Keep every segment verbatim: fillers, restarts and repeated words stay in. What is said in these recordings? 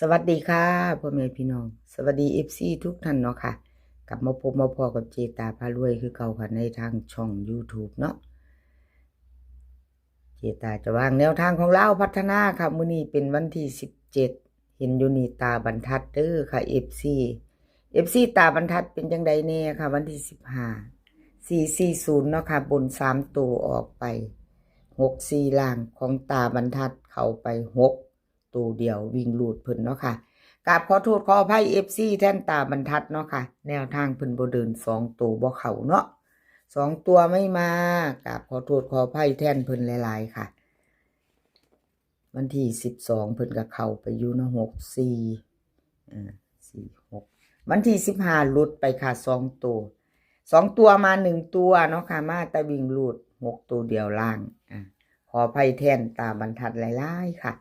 สวัสดีค่ะพ่อแม่พี่น้อง สวัสดี เอฟซี ทุกท่านเนาะค่ะ กลับมาพบมาพ้อกับเจตาพารวยคือเก่าค่ะ ในทางช่อง YouTube เนาะ เจตาจะวางแนวทางของลาวพัฒนาค่ะ มื้อนี้เป็นวันที่สิบเจ็ด เห็นอยู่นี่ตาบรรทัดเด้อค่ะ เอฟซี เอฟซี ตาบรรทัดเป็นจังใดแน่ค่ะ วันที่สิบห้า สี่สี่ศูนย์ เนาะค่ะ บนสามตัวออกไป หกสี่ ล่างของตาบรรทัดเข้าไปหก ตัวเดียววิ่งรูดเพิ่นเนาะค่ะ กราบขอโทษขออภัย เอฟซี แทนตาบรรทัดเนาะค่ะ แนวทางเพิ่นบ่เดินสองตัวบ่เข้าเนาะ สองตัวไม่มากราบขอโทษขออภัยแทนเพิ่นหลายๆค่ะ วันที่สิบสองเพิ่นก็เข้าไปอยู่เนาะ หกสี่ อ่า สี่หก วันที่สิบห้าหลุดไปค่ะ สองตัว สองตัวมาหนึ่งตัวเนาะค่ะ มาแต่วิ่งรูด หก ตัวเดียวล่าง อ่า ขออภัยแทนตาบรรทัดหลายๆค่ะ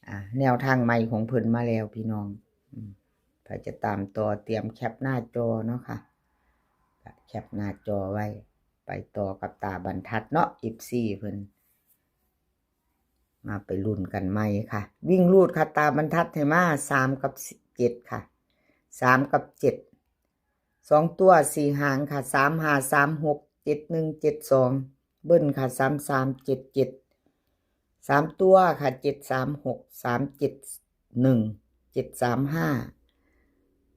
อ่า แนวทางใหม่ของเพิ่นมาแล้วพี่น้อง อืม ใผจะตามต่อเตรียมแคปหน้าจอเนาะค่ะ แคปหน้าจอไว้ ไปต่อกับตาบรรทัดเนาะ เอฟซี เพิ่น มาไปลุ้นกันใหม่ค่ะ วิ่งรูดค่ะ ตาบรรทัดให้มา สาม กับ เจ็ด ค่ะ สาม กับ เจ็ด สองตัวสี่หางค่ะ สามห้า สามหก เจ็ดหนึ่ง เจ็ดสอง เบิ้ลค่ะ สามสาม เจ็ดเจ็ด สามตัวค่ะ เจ็ดสามหก สามเจ็ดหนึ่ง เจ็ดสามห้า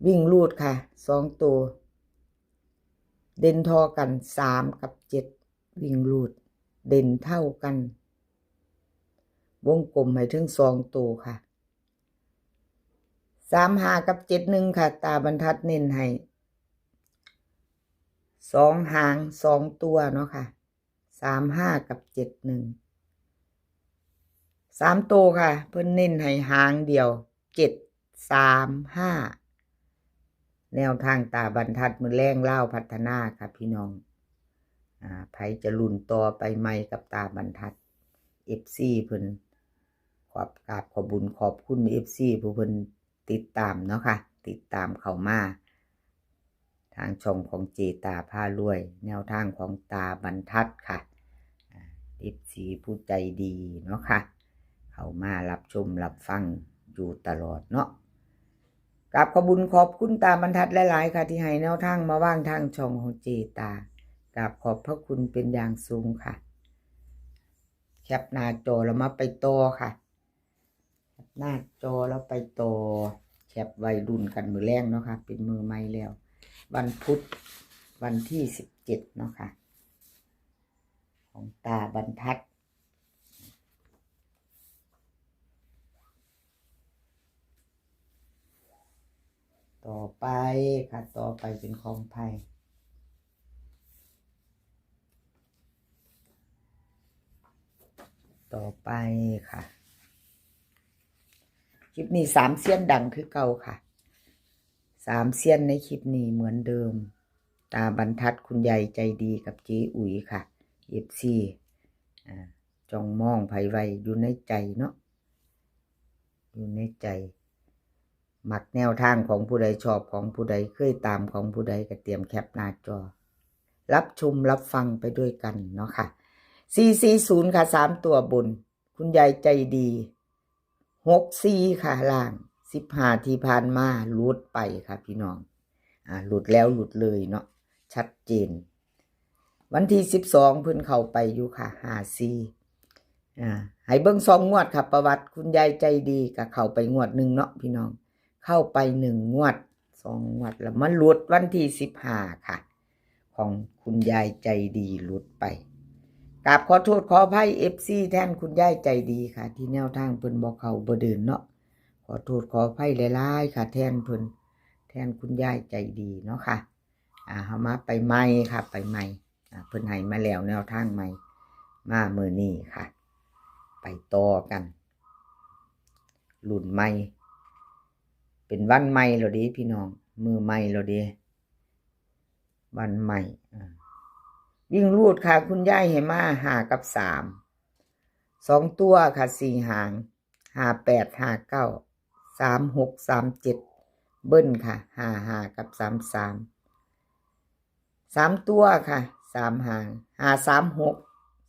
วิ่งรูดค่ะ สองตัว เด่นทอกัน สาม กับ เจ็ด วิ่งรูด เด่นเท่ากัน วงกลมให้ถึงสองตัวค่ะ สามห้า กับ เจ็ดหนึ่ง ค่ะ ตาบรรทัดเน้นให้ สองหาง สองตัวเนาะค่ะ สามห้า กับ เจ็ดหนึ่ง สามตัวค่ะ เพิ่นเน้นให้หางเดียว เจ็ดสามห้า แนวทางตาบรรทัดมื้อแลงลาวพัฒนาค่ะพี่น้อง อ่า ใผจะลุ้นต่อไปใหม่กับตาบรรทัด เอฟซี เพิ่น ขอบ กราบขอบบุญขอบคุณ เอฟซี ผู้เพิ่นติดตามเนาะค่ะ ติดตามเข้ามา ทางช่องของเจตาพารวย แนวทางของตาบรรทัดค่ะ อ่า เอฟซี ผู้ใจดีเนาะค่ะ เข้ามารับชมรับฟังอยู่ตลอดเนาะ กราบขอบบุญขอบคุณตาบรรทัดหลายๆค่ะ ที่ให้แนวทางมาวางทางช่องของเจตา กราบขอบพระคุณเป็นอย่างสูงค่ะ แคปหน้าจอแล้วมาไปต่อค่ะ แคปหน้าจอแล้วไปต่อ แคปไว้ลุ้นกันมื้อแลงเนาะค่ะ เป็นมื้อใหม่แล้ว วันพุธ วันที่สิบเจ็ดเนาะค่ะ ของตาบรรทัด ต่อไปค่ะ ต่อไปเป็นของไผ ต่อไปค่ะ คลิปนี้สามเซียนดังคือเก่าค่ะ สามเซียนในคลิปนี้เหมือนเดิม ตาบรรทัด คุณยายใจดีกับเจ๊อุ๋ยค่ะ เอฟซี อ่า จ้องมองไผไว้อยู่ในใจเนาะ อยู่ในใจ มักแนวทางของผู้ใด ชอบของผู้ใด เคยตามของผู้ใดก็เตรียมแคปหน้าจอ รับชมรับฟังไปด้วยกันเนาะค่ะ สี่สี่ศูนย์ ค่ะ สามตัวบน คุณยายใจดี หกสี่ ค่ะ ล่าง สิบห้า ที่ผ่านมาหลุดไปค่ะพี่น้อง อ่า หลุดแล้วหลุดเลยเนาะ ชัดเจน วันที่สิบสองเพิ่นเข้าไปอยู่ค่ะ ห้าสี่ อ่า ให้เบิ่งสองงวดค่ะ ประวัติคุณยายใจดีก็เข้าไปงวดหนึ่งเนาะพี่น้อง เข้าไปหนึ่งงวด สองงวด แล้วมาหลุดวันที่สิบห้าค่ะ ของคุณยายใจดีหลุดไป กราบขอโทษขออภัย เอฟซี แทนคุณยายใจดีค่ะ ที่แนวทางเพิ่นบ่เข้าบ่เดินเนาะ ขอโทษขออภัยหลายๆค่ะ แทนเพิ่น แทนคุณยายใจดีเนาะค่ะ อ่า เฮามาไปใหม่ค่ะ ไปใหม่ อ่า เพิ่นให้มาแล้วแนวทางใหม่ มามื้อนี้ค่ะ ไปต่อกัน รุ่นใหม่ เป็นวันใหม่แล้วเด้พี่น้อง มื้อใหม่แล้วเด้ วันใหม่ อ่า วิ่งรูดค่ะ คุณยายให้มา ห้า กับ สาม สองตัวค่ะ สี่หาง ห้าแปด ห้าเก้า สามหก สามเจ็ด เบิ้ลค่ะ ห้าห้า กับ สามสาม สามตัวค่ะ สามหาง ห้าสามหก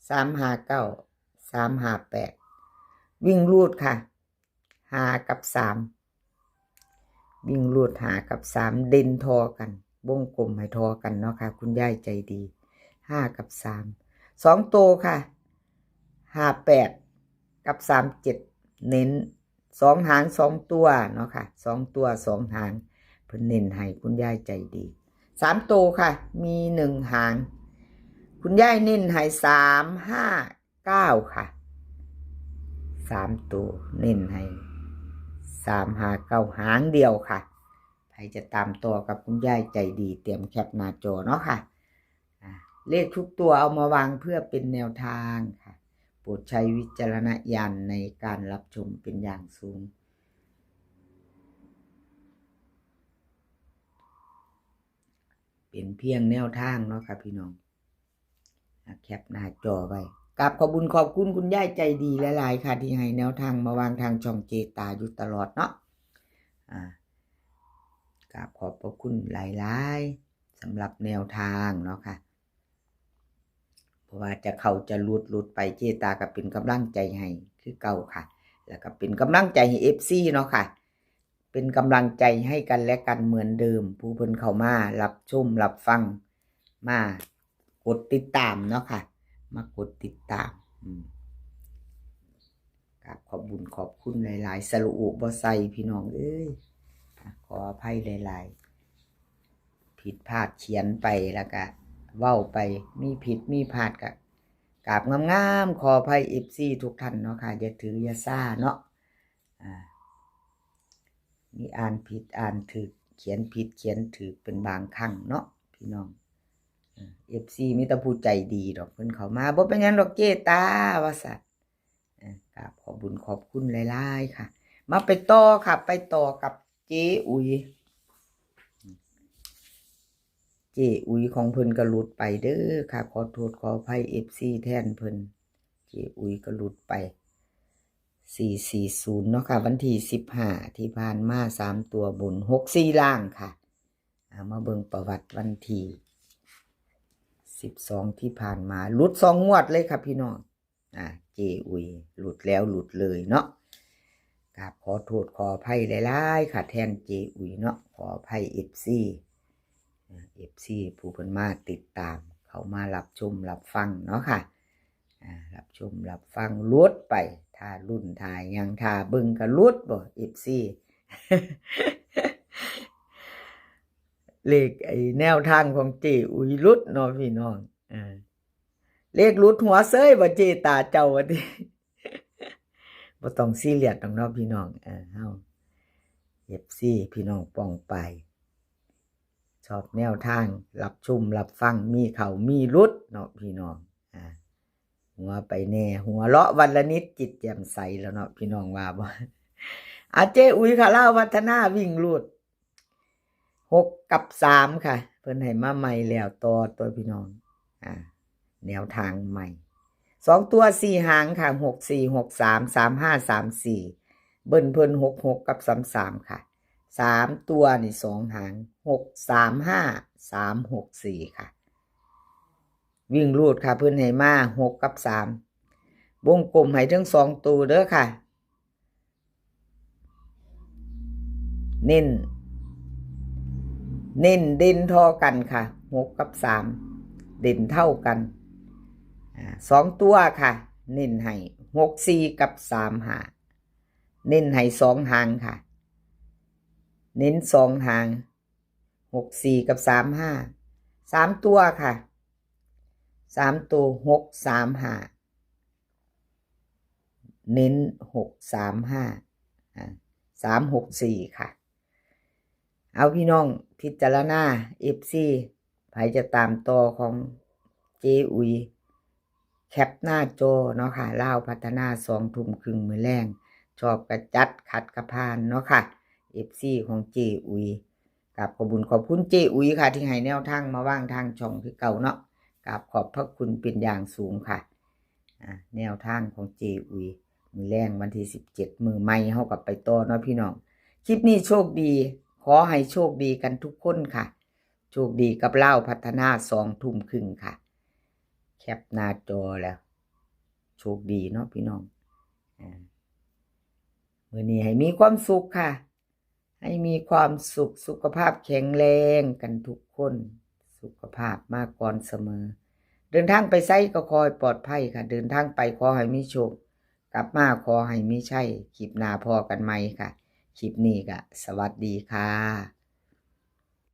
สามห้าเก้า สามห้าแปด วิ่งรูดค่ะ ห้า กับ สาม วิ่งรูดห้ากับสามเด่นทอกัน วงกลมให้ทอกันเนาะค่ะ คุณยายใจดี ห้ากับสาม สองโตค่ะ ห้าแปด กับสามเจ็ด เน้นสองหางสองตัวเนาะค่ะ สองตัวสองหาง เพิ่นเน้นให้คุณยายใจดี สามโตค่ะ มีหนึ่งหาง คุณยายเน้นให้สามห้าเก้าค่ะ สามโตเน้นให้สามห้าเก้าหางเดียวค่ะ ใครจะตามต่อกับคุณยายใจดี เตรียมแคปหน้าจอเนาะค่ะ อ่า เลขทุกตัวเอามาวางเพื่อเป็นแนวทางค่ะ โปรดใช้วิจารณญาณในการรับชมเป็นอย่างสูง เป็นเพียงแนวทางเนาะค่ะพี่น้อง อ่ะ แคปหน้าจอไว้ กราบขอบบุญขอบคุณคุณยายใจดีหลายๆค่ะ ที่ให้แนวทางมาวางทางช่องเจตาอยู่ตลอดเนาะ อ่า กราบขอบพระคุณหลายๆสำหรับแนวทางเนาะค่ะ เพราะว่าจะเข้าจะหลุดหลุดไป เจตาก็เป็นกำลังใจให้คือเก่าค่ะ แล้วก็เป็นกำลังใจให้ เอฟซี เนาะค่ะ เป็นกำลังใจให้กันและกันเหมือนเดิม ผู้เพิ่นเข้ามารับชมรับฟัง มากดติดตามเนาะค่ะ มากดติดตาม อืม กราบขอบบุญขอบคุณหลายๆ สระอุบ่ใส่พี่น้องเอ้ย อ่ะ ขออภัยหลายๆ ผิดพลาดเขียนไปแล้วก็เว้าไป มีผิดมีพลาดก็กราบงามๆ ขออภัย เอฟซี ทุกท่านเนาะค่ะ อย่าถืออย่าซ่าเนาะ อ่า มีอ่านผิดอ่านถูก เขียนผิดเขียนถูกเป็นบางครั้งเนาะพี่น้อง อ่า เอฟซี มีแต่ผู้ใจดีดอก เพิ่นเข้ามา "บ่เป็นหยังดอกเจตา" ว่าซั่น อ่ะ กราบขอบบุญขอบคุณหลายๆค่ะ มาไปต่อค่ะ ไปต่อกับเจอุ๋ย เจอุ๋ยของเพิ่นก็หลุดไปเด้อค่ะ ขอโทษขออภัย เอฟซี แทนเพิ่น เจอุ๋ยก็หลุดไป สี่สี่ศูนย์ เนาะค่ะ วันที่สิบห้าที่ผ่านมา สามตัวบน หกสี่ล่างค่ะ เอามาเบิ่งประวัติวันที่สิบสองที่ผ่านมา หลุดสองงวดเลยค่ะพี่น้อง อ่า เจอุ๋ยหลุดแล้วหลุดเลยเนาะ กราบขอโทษขออภัยหลายๆค่ะ แทนเจอุ๋ยเนาะ ขออภัย เอฟซี อ่า เอฟซี ผู้เพิ่นมาติดตาม เข้ามารับชมรับฟังเนาะค่ะ อ่า รับชมรับฟังหลุดไป ถ้ารุ่นถ่ายยังถ้าเบิ่งก็หลุดบ่ เอฟซี เลขไอ้แนวทางของเจอุ๋ยหลุดเนาะพี่น้อง อ่า เลขหลุดหัวเซ้ยบ่เจตาเจ้าว่าติ บ่ต้องซีเรียสดอกเนาะพี่น้อง เออ เฮา เอฟซี พี่น้องป้องไป ชอบแนวทาง รับชมรับฟัง มีเข้ามีหลุดเนาะพี่น้อง อ่า หัวไปแน่ หัวเราะวันละนิดจิตแจ่มใสแล้วเนาะพี่น้องว่าบ่ อ่ะ เจอุ๋ยค่ะ ลาวพัฒนาวิ่งรูด หกกับสามค่ะ เพิ่นให้มาใหม่แล้ว ต่อตัวพี่น้อง อ่า แนวทางใหม่ สองตัวสี่หางค่ะ หกสี่ หกสาม สามห้า สามสี่ เบิ้ลเพิ่น หกหก กับ สามสาม ค่ะ สามตัวนี่สองหาง หกสามห้า สามหกสี่ ค่ะ วิ่งรูดค่ะ เพิ่นให้มา หกกับสาม วงกลมให้ทั้งสองตัวเด้อค่ะ เน้น เน้นเด่นเท่ากันค่ะ หกกับสาม เด่นเท่ากัน อ่า สองตัวค่ะ เน้นให้ หกสี่ กับ สามห้า เน้นให้สองหางค่ะ เน้นสองหาง หกสี่ กับ สามห้า สามตัวค่ะ สามตัว หกสามห้า เน้น หกสามห้า อ่า สามหกสี่ ค่ะ เอาพี่น้องพิจารณา เอฟซี ไผจะตามต่อของเจอุ๋ย แคปหน้าจอเนาะค่ะ ลาวพัฒนา สองทุ่มครึ่งมื้อแลง ชอบกะจัด ขัดกะผ่านเนาะค่ะ เอฟซี ของเจอุ๋ย กราบขอบบุญขอบคุณเจอุ๋ยค่ะ ที่ให้แนวทางมาวางทางช่องคือเก่าเนาะ กราบขอบพระคุณเป็นอย่างสูงค่ะ อ่า แนวทางของเจอุ๋ย มื้อแลงวันที่สิบเจ็ด มื้อใหม่เฮาก็ไปต่อเนาะพี่น้อง คลิปนี้โชคดี ขอให้โชคดีกันทุกคนค่ะ โชคดีกับลาวพัฒนา สองทุ่มครึ่งค่ะ แคปหน้าจอแล้ว โชคดีเนาะพี่น้อง อ่า มื้อนี้ให้มีความสุขค่ะ ให้มีความสุข สุขภาพแข็งแรงกันทุกคน สุขภาพมาก่อนเสมอ เดินทางไปไสก็ขอให้ปลอดภัยค่ะ เดินทางไปขอให้มีโชค กลับมาขอให้มีชัย คลิปหน้าพ้อกันใหม่ค่ะ คลิปนี้ก็สวัสดีค่ะ